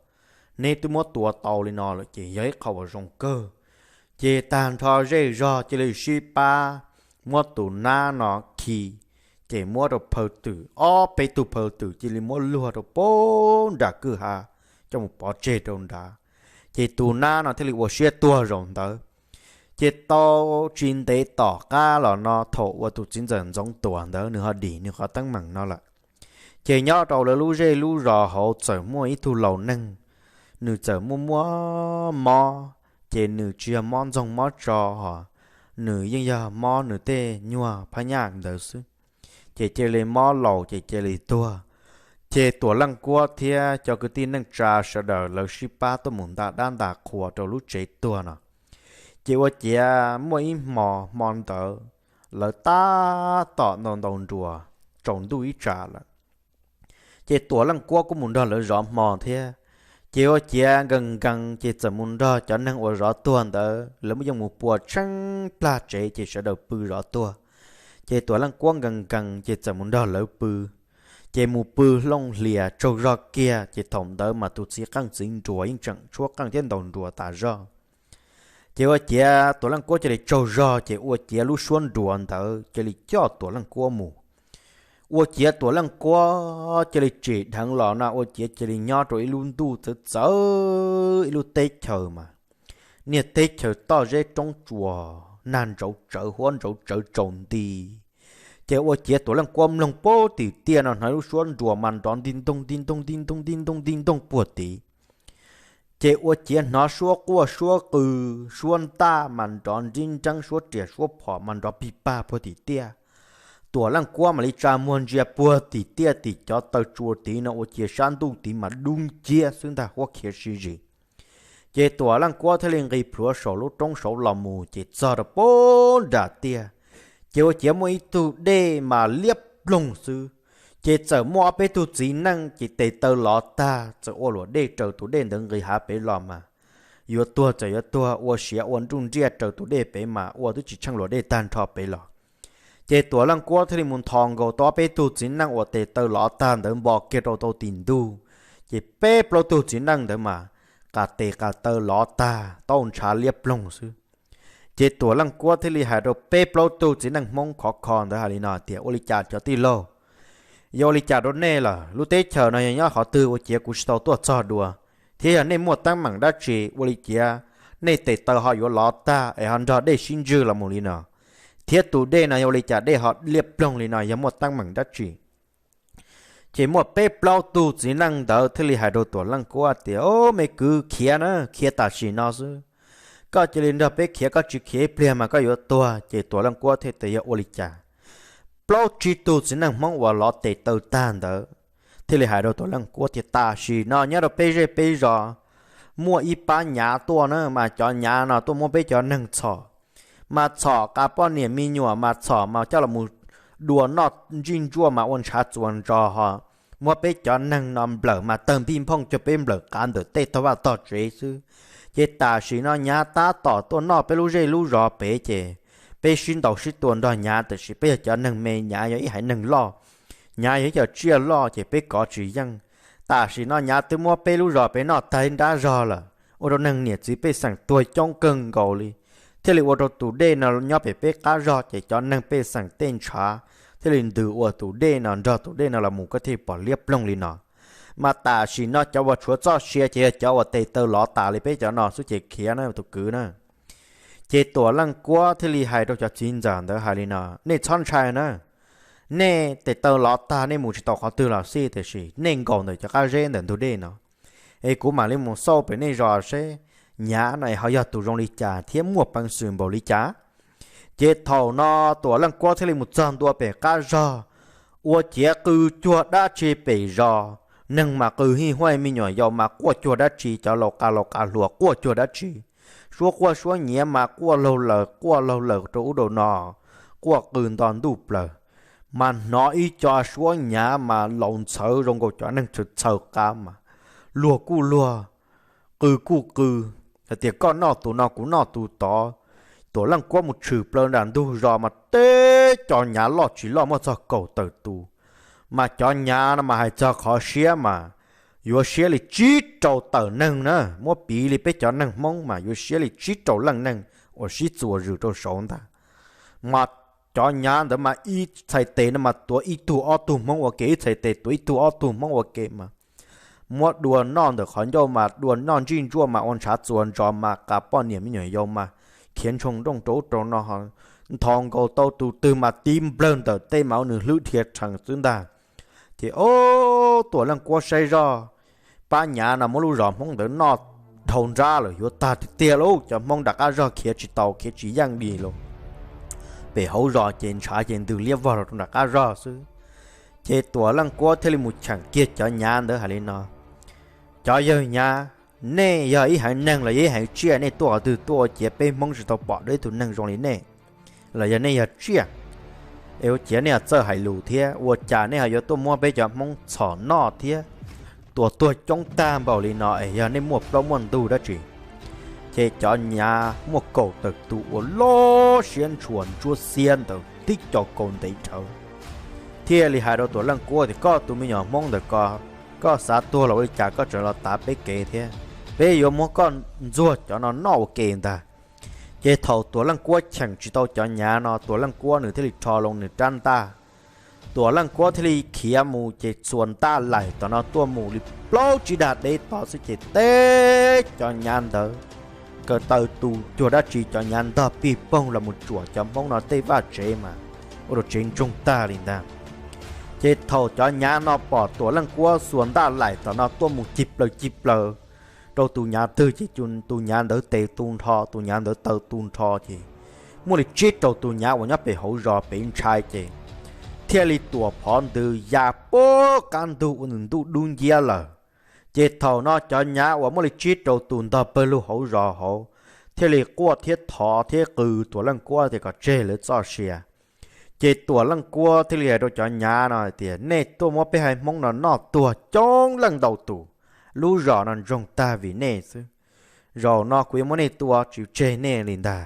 neb twb muab tua tau li no lawm ces yog ib qho uas zoo kawg. Ces tag nrho zej zog cia li sib pab muab tus nab no khi, ces muab rau phaw twm, ob peb tug phaw twm cia li muab luag rau puag nram kwj ha coj mus pov tseg rau nrad. Ces tus nab no thiaj li ua siab tuag zaum ntawd. Ces tau tsis ntev tom qab los no thaum uas tus txiv ntxawm Ntxoov Tuam ntawd nws ho dim nws qhov teeb meem no lawm, ces nyob rau lawv lub zej lub zos hauv txawm muaj ib tug laus neeg, nws txawm muaj muaj mob, ces nws tsis yog mob ntxoog mob tso ho, nws yeej yog mob nws tej nyuag phab nyaj ntawd xwb. Ces cia li mob laus ces cia li tuag. Ces Tuam Leej Kuab thiab cov kwv tij neej tsa sawv daws lawv sib pab tuaj mus nta dab nta qhua rau lub tsev tuag no. Ces ua ciav muaj ib hmo, hmo ntawd lawv tab tom ntaus ntaus nruas, tsaus ntuj ib tsam lawm. Ces Tuam Leej Kuab kuj mus nrog lawv zov hmo thiab. Ces ua ciav nkees nkees ces txawm mus nrog cov neeg uas zov tuag ntawd lawv yeej mus pua tsheej plag tsev ces sawv daws pw zov tuag. Ces Tuam Leej Kuab nkees nkees ces txawm mus nrog lawv pw. Ces mus pw hlooj hlias tsaug zog kiag ces thaum ntawd mas tus txiv qeej txiv nruas yeej tseem tshuab qeej thiab ntaus nruas tas zog. Ces ua ciav Tuam Leej Kuab cia li tsaug zog ces ua ciav lub suab nruas ntawd cia li coj Tuam Leej Kuab mus. Ua ciav Tuam Leej Kuab cia li tsim dheev los no ua ciav cia li nyob rau ib lub ntuj txawv txawv ib lub teb chaws mas niag teb chaws toj zeb roob tsuas nag ntsauv tsawv huab ntsauv tsawv tsaus nti. Ces ua ciav Tuam Leej Kuab mloog puag tim tiaj no hnov lub suab nruas mas nrov nti ntoog nti ntoog nti ntoog nti ntoog nti ntoog puag tid. Ces ua ciav hnov suab quaj suab qw, suab ntaj mas nrov nrib nreeb, suab riam suab phom mas nrov pig pag puag tim tiaj. Tuam Leej Kuab mam li tsa muag ntsia puag tim tiaj tim cov taw tsua tid no ua ciav sab ntuj tid mas dub nciab xwb ntag, huab khiav sib zis. Ces Tuam Leej Kuab thiaj li nqis plhuav saum lub roob saud los mus ces txog rau puag nram tiaj, ces ua ciav muaj ib tug dej mas liab ploog xwb. Ces txawm muaj ob peb tug txiv neej ces tes taw lov tag txawm ua luam dej raws tus dej ntawd nqis hav pem los mas yuav tuag txawm yuav tuag, ua siav ua nruj nriaj raws tus dej pem mas ua twb tsis tsheej luam dej tag nrho pem los. Ces Tuam Leej Kuab thiaj li mus nthos nkaus tau ob peb tug txiv neej uas tes taw lov tag ntawd npo kiag rau tau tim ntug. Ces peb plaub tug txiv neej ntawd mas qas tes qas taw lov tag tau ntshav liab ploog xwb. Ces Tuam Leej Kuab thiaj li hais rau peb plaub tug txiv neej Hmoob khov kho ntawd hais li no tias, ua li cas cov tij laug, yog ua li cas rau nej lawm? Lub teb chaws no yog nyob qhov twg ua ciav kuv tsis tau tuaj txog dua? Thiab yog nej muaj teeb meem dab tsi ua li ciav nej tes taw ho yuav lov tag es ho nrog dej sib ntswg los mus li no? Thiab tus dej no yog ua li cas dej ho liab ploog li no, yog muaj teeb meem dab tsi? Ces muaj peb plaub tug txiv neej ntawd thiaj li hais rau Tuam Leej Kuab tias, o, me kwv, khiav na, khiav tam sim no xwb. Koj cia li nrog peb khiav, koj tsis khiav ib pliag mas koj yuav tuag. Ces Tuam Leej Kuab thiaj tias, yog ua li cas? Plaub tsib tug txiv neej Hmoob uas lov tes taw tag ntawd thiaj li hais rau Tuam Leej Kuab tias, tam sim no nyob rau peb zej peb zos muaj ib pab nyav tuaj na, mas cov nyav no tuaj muab peb cov neeg txhom, mas txhom qas poj niam me nyuam, mas txhom mas coj los mus dua noj ntsij ntsuaj mas ua ntshav txuas ntsos ho, muab peb cov neeg no nplawm mas tawg npij nphooj cuag peb nplawm qav ntawm tej tog vaj tog tsev xwb. Ces tam sim no nyav tab tom tuaj noj peb lub zej lub zos pem ces peb sib ntaus sib tua nrog nyav, tiam sis peb yog cov neeg me, nyav yog ib haiv neeg loj, nyav yog ib co tsiaj loj ces peb kov tsis yeej. Tam sim no nyav twb muab peb lub zos pem noj tag ib nrab zog lawm, ua rau neeg niam txiv pej xeem tuag coob kawg nkaus li, thiaj li ua rau tus dej no nyob pem peb qab zog ces cov neeg pej xeem tej ntshav thiaj li ntws ua tus dej no, nrog tus dej no los mus koj thiaj pom liab ploog li no. Mas tam sim no cov uas tshuav txoj sia ces yog cov uas tes taw lov tas li peb cov no xwb ces khiav na tus kwv na. Ces Tuam Leej Kuab thiaj li hais rau cov txiv ntxawm ntawd hais li no, nej txhob ntshai na, nej tes taw lov tag nej mus tsis tau qhov twg los xij, tiam sis nej nkaum ntawm cov qab zeb ntawm ntug dej no es kuv mam li mus xauj pem nej zos seb nyav no es ho yog tus zoo li cas thiab muaj peev xwm npaum li cas. Ces thaum no Tuam Leej Kuab thiaj li mus txog ntua pem qab zog, ua ciav qw cuag dab tsi pem zos, neeg mas qw hij huaj, me nyuam yaus mas quaj cuag dab tsi, cov laus qa laus qa hluas quaj cuag dab tsi, suab quaj suab nyiav mas quaj laug lawm quaj laug lawm rau ub rau no, quaj qw nto ntuj plaws. Mas hnov ib co suab nyav mas laus ntxhawv zoo nkaus cov neeg txhaws txhaws qa mas luag kuj luag, qw kuj qw, hais tias koj noj tus no kuv noj tus tod. Tuam Leej Kuab mus tshwm plaws nram ntug zos mas teb cov nyav loj tsis loj muaj txog kaum tawm tus. Mas cov nyav no mas hais txog qhov siab mas yuav siab li tsib rau tawm neeg na, muab piv li peb cov neeg Hmoob mas yuav siab li tsib rau leej neeg uas sib txuas zws rau saud ntag. Mas cov nyav ntawd mas ib txhais tes no mas tuav ib tug ob tug Hmoob ua ke, ib txhais tes tuav ib tug ob tug Hmoob ua ke mas muab dua noj ntawm qhov ncauj mas dua noj ntsij ntsuaj mas ua ntshav txuas ntsos mas qa poj niam me nyuam yaus mas khiav ntshoo nrooj rau ub rau no, nthos nkaus tau tus twg mas tib nplawg ntawm tej mas ua nws hlwb dhia rhees xwb ntag. Ces ob, Tuam Leej Kuab saib zoj, pab nyav no muab lub zos Hmoob ntawd noj dhau nrab lawm, yuav tag tiag tiag lauj, cov Hmoob nram qab zog khiav tsis tau khiav tsis yeej li lauj. Pem hauv zos ces ntshav ces ntws liab vog los rau nram qab zog xwb. Ces Tuam Leej Kuab thiaj li mus cheem kiag cov nyav ntawd hais li no, cov yawg nyav, nej yog ib haiv neeg los yog ib haiv tsiaj, nej tuaj qhov twg tuaj ua ciav peb Hmoob tsis tau pom dua ib tug neeg zoo li nej? Los yog nej yog tsiaj? Es ua ciav nej ho txawj hais lus thiab, ua cas nej ho yuav tuaj muab peb cov Hmoob txhom noj thiab tua tuag coob tag npaum li no, es yog nej muaj plaub muaj ntug dab tsi? Ces cov nyav muaj kaum tawm tus uas loj siab ntshua ntsuab xiab ntawd tib co kaus ntev dhawv thiaj li hais rau Tuam Leej Kuab tias, koj tus me nyuam Hmoob ntawm ko, koj xav tuag los ua li cas koj tseem los tav peb kev thiab? Peb yuav muab koj ntxuag cov no noj ua ke ntag. Ces thaum Tuam Leej Kuab cheem tsis tau cov nyav no, Tuam Leej Kuab nws thiaj li rho loo nws rab ntaj. Tuam Leej Kuab thiaj li khiav mus ces txuas ntaj laim tom no tuaj mus li plaub tsib dag deb tod xwb ces teb cov nyav ntawd kaw taw tu cuag dab tsi, cov nyav ntog pig poog los mus tsuam cov Hmoob no tej vaj tsev mas ua rau tsev ntsoog tag li ntag. Ces thaum cov nyav no pom Tuam Leej Kuab xuas ntaj laim tom no tuaj mus cig plaws cig plaws rau tus nyav twg ces tus nyav ntawd tes tu nrho, tus nyav ntawd taw tu nrho ces muaj li tsib rau tus nyav uas nyob pem hauv zos pem ntshai ces thiaj li tuam phov ntws ya puag qab ntug ua nws ntuj dub nciab lawm. Ces thaum no cov nyav uas muaj li tsib rau tus ntog pawg lug hauv zos hauv thiaj li quaj thiab thov thiab qw Tuam Leej Kuab tias kom tseg lawv txoj sia. Ces Tuam Leej Kuab thiaj li hais rau cov nyav no hais tias, nej tuaj muab peb haiv Hmoob no noj tuag coob leej ntau tus, lub zos no ntsoog tag vim nej xwb. Zaum no kuv yuav muab nej tua tsis tseg nej li ntag.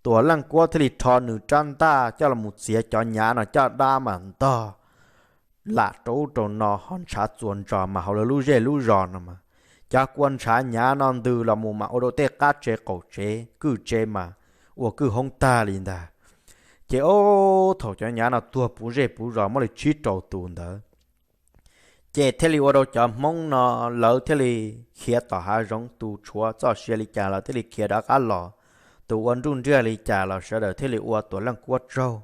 Tuam Leej Kuab thiaj li rho nws rab ntaj coj los mus txiav cov nyav no caj dab mas ntog lam rau ub rau no ho ntshav txuas ntsos mas hauv lawv lub zej lub zos no mas cov kua ntshav nyav no ntws los mus mas ua rau tej qab tsev qaum tsev kwj tsev mas ua kwj hoob tag li ntag. Ces ob thaum cov nyav no tuag puv zej puv zos muaj li tsib rau tus ntawd ces thiaj li ua rau cov Hmoob no lawv thiaj li khiav tom hav zoov, tus tshuav txoj sia li cas los thiaj li khiav rov qab los, tus ua nruj nriaj li cas los sawv daws thiaj li ua Tuam Leej Kuab tsaug.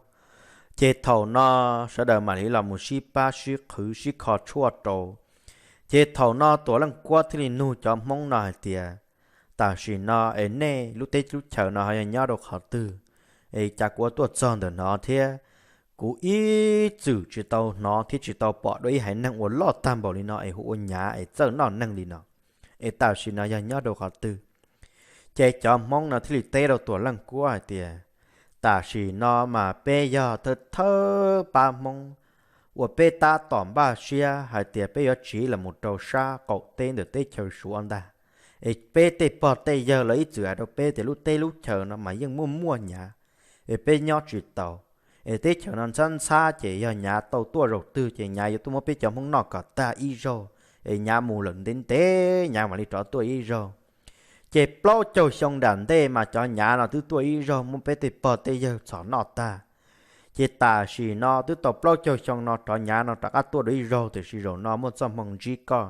Ces thaum no sawv daws mam li los mus sib pab sib qhwv sib kho tshuaj rau. Ces thaum no Tuam Leej Kuab thiaj li nug cov Hmoob no hais tias, tam sim no es nej lub teb lub chaws no ho yog nyob rau qhov twg? Es cas kuv ua tuaj txog ntawm no thiab kuv ib txwm tsis tau hnov thiab tsis tau pom dua ib haiv neeg uas loj tag npaum li no es hu ua nyav es txawj noj neeg li no, es tam sim no yog nyob rau qhov twg? Ces cov Hmoob no thiaj li teb rau Tuam Leej Kuab hais tias, tam sim no mas peb yog thawj thawj pab Hmoob uas peb tab tom npaj siab hais tias peb yuav tsiv los mus rau sab qaum teb ntawm teb chaws Suav ntag. Es peb tej pog tej yawg los ib txwm hais rau peb tias lub teb lub chaws no mas yeej muaj muaj nyav, es peb nyob tsis tau, es teb chaws no ntxhab ntxhab ces yog nyav tau tuaj zaum twg ces nyav yuav tuaj muab peb cov Hmoob noj kom tag ib zaug, es nyav mus lawm ntev ntev nyav mam li rov tuaj ib zaug. Ces plaub caug xyoo nram ntej mas cov nyav no twb tuaj ib zaug muab peb tej pog tej yawg txhom noj tag. Ces tam sim no twb tau plaub caug xyoo no rov nyav no rov qab tuaj dua ib zaug, tiam sis zaum no muaj txoj hmoo ntsib koj.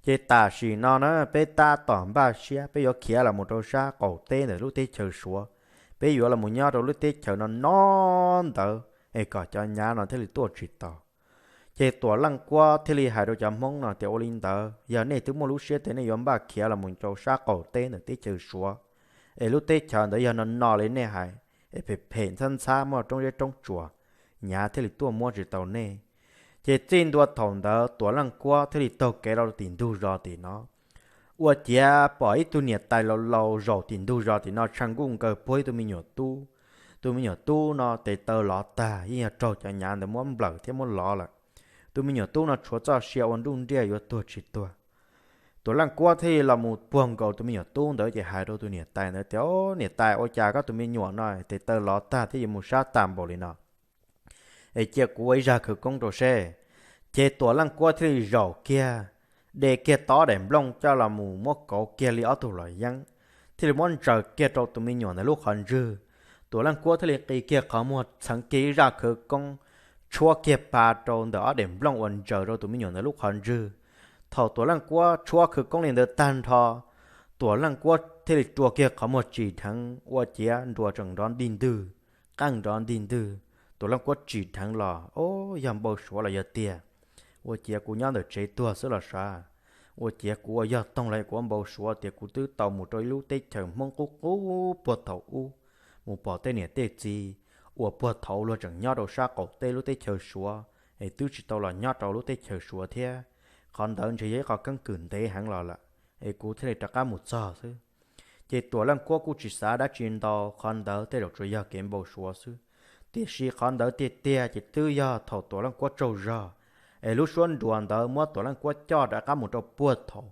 Ces tam sim no na peb tab tom npaj siab peb yuav khiav los mus rau sab qaum teb ntawm lub teb chaws Suav, peb yuav los mus nyob rau lub teb chaws no no ntawd es kom cov nyav no thiaj li tuaj tsis tau. Ces Tuam Leej Kuab thiaj li hais rau cov Hmoob no tias, ua li ntawd yog nej twb muaj lub siab tias nej yuav npaj khiav los mus rau sab qaum teb ntawm teb chaws Suav, es lub teb chaws ntawd yog no no li nej hais, es phem phem ntxhab ntxhab muaj roob zeb roob tsuas, nyav thiaj li tuaj muab tsis tau nej. Ces txij ntua thaum ntawd Tuam Leej Kuab thiaj li taug kev los rau tim ntug zos tim no. Ua ciav pom ib tug niam tais laus laus zaum tim ntug zos tim no tshav nkuj nkaws puag ib tug me nyuam tub. Tus me nyuam tub no tes taw lov tag, yeej yog raug cov nyav ntawd muab nplawm thiab muab lov lawm. Tus me nyuam tub no tshuav txoj sia ua nruj nriaj yuav tuag tsis tuag. Tuam Leej Kuab thiaj li los mus puag nkaus tus me nyuam tub ntawd ces hais rau tus niam tais ntawd tias, o niam tais, ua cas koj tus me nyuam no tes taw lov tag thiab yuav mus sab tag npaum li no? Es cia kuv ua ib zaj khawv koob rau seb. Ces Tuam Leej Kuab thiaj li zaum kiag, de kiag tau ob daim nplooj coj los mus muab kauv kiag li ob tug los yeeb, thiaj li muab ntsaws kiag rau tus me nyuam ntawd lub qhov ntswg. Tuam Leej Kuab thiaj li qi kiag qhov muag txheev kiag ib zaj khawv koob, tshuab kiag pa rau ntawm ob daim nplooj uas ntsaws rau tus me nyuam ntawd lub qhov ntswg. Thaum Tuam Leej Kuab tshuab khawv koob li ntawd tag nrho, Tuam Leej Kuab thiaj li rua kiag qhov muag tsim dheev ua ciav nruas tseem nrov ntig ntwg, qeej nrov ntig ntwg. Tuam Leej Kuab tsim dheev los, o, yog npau suav los yog tiag, ua ciav kuv nyob ntawm tsev tuag xwb los sav. Ua ciav kuv ua yog toog los kuv ua npau suav tias kuv twb tau mus rau ib lub teb chaws Hmoob qub qub puag thaum ub, mus pom tej niam tej txiv uas puag thaum luag tseem nyob rau sab qaum teb lub teb chaws Suav, es twb tsis tau los nyob rau lub teb chaws Suav thiab. Qhov ntawd ntshe yog ib qho keeb kwm ntev heev los lawm, es kuv thiaj li rov qab mus txog xwb. Ces Tuam Leej Kuab kuj tsis xav dab tsi ntau, qhov ntawd tej zaum tsuas yog kev npau suav xwb. Tiam sis qhov ntawd tiag tiag ces twb yog thaum Tuam Leej Kuab tsaug zog, es lub suab nruas ntawd muab Tuam Leej Kuab coj rov qab mus rau puag thaum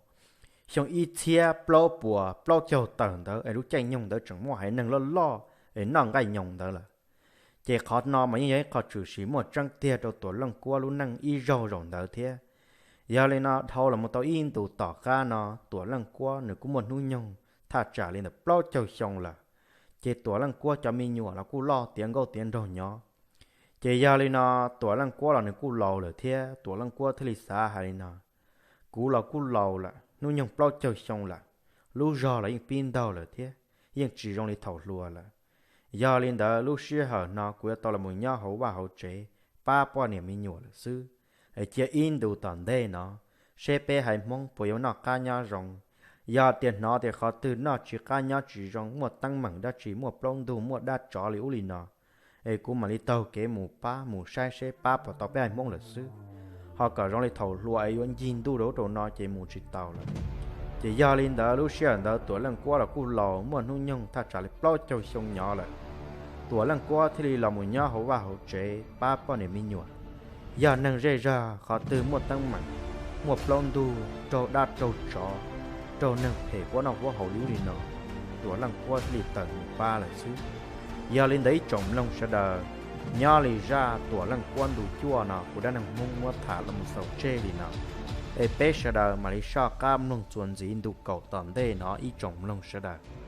xyoo ib txhiab plaub puas plaub caug tawm ntawd, es lub caij nyoog ntawd tseem muaj haiv neeg loj loj es noj nqaij nyoos ntawd lawm. Ces qhov no mas yeej yog ib qho tshwm sim muaj tseeb tiag rau Tuam Leej Kuab lub neej ib zaug zaum ntawd thiab. Yog li no dhau los mus tau ib ntus tom qab no Tuam Leej Kuab nws kuj muaj hnub nyoog thaj tsam li ntawm plaub caug xyoo lawm. Ces Tuam Leej Kuab cov me nyuam los kuj loj tiav nkauj tiav nraug nyob. Ces yog li no Tuam Leej Kuab los nws kuj laus lawm thiab, Tuam Leej Kuab thiaj li xav hais li no, kuv los kuj laus lawm, hnub nyoog plaub caug xyoo lawm, lub zog los yeej pib ntaug lawm thiab, yeej tsis zoo li thaum hluas lawm. Yog li ntawd lub sij hawm no kuv yuav tau los mus nyob hauv vaj hauv tsev pab poj niam me nyuam lawm xwb. Es cia ib ntus tom ntej no seb peb haiv Hmoob puas yuav noj qab nyob zoo. Yog tias hnov tias qhov twg noj tsis qab nyob tsis zoo, muaj teeb meem dab tsi, muaj plaub ntug, muaj dab tsov li ub li no, es kuv mam li taug kev mus pab mus saib seb pab puas tau peb haiv Hmoob lawm xwb. Ho kom zoo li thaum hluas es yuav ncig ntuj rau ub rau no ces mus tsis taus lawm. Ces yog li ntawd lub sij hawm ntawd Tuam Leej Kuab los kuj laus muaj hnub nyoog thaj tsam li plaub caug xyoo nyob lawm. Tuam Leej Kuab thiaj li los mus nyob hauv vaj hauv tsev pab poj niam me nyuam. Yog neeg zej zog qhov twg muaj teeb meem, muaj plaub ntug, raug dab raug tsov, raug neeg phem huab noj huab haus li ub li no, Tuam Leej Kuab thiaj li tawm mus pab lawm xwb. Yog li ntawd ib tsoom mloog sawv daws, nyob li zaj Tuam Leej Kuab ntu cuaj no kuv Dab Neeg Hmoob muab tham los mus xaus tseg li no, es peb sawv daws mam li soj qab mloog txuas ntxiv ntu kaum tom ntej no ib tsoom mloog sawv daws.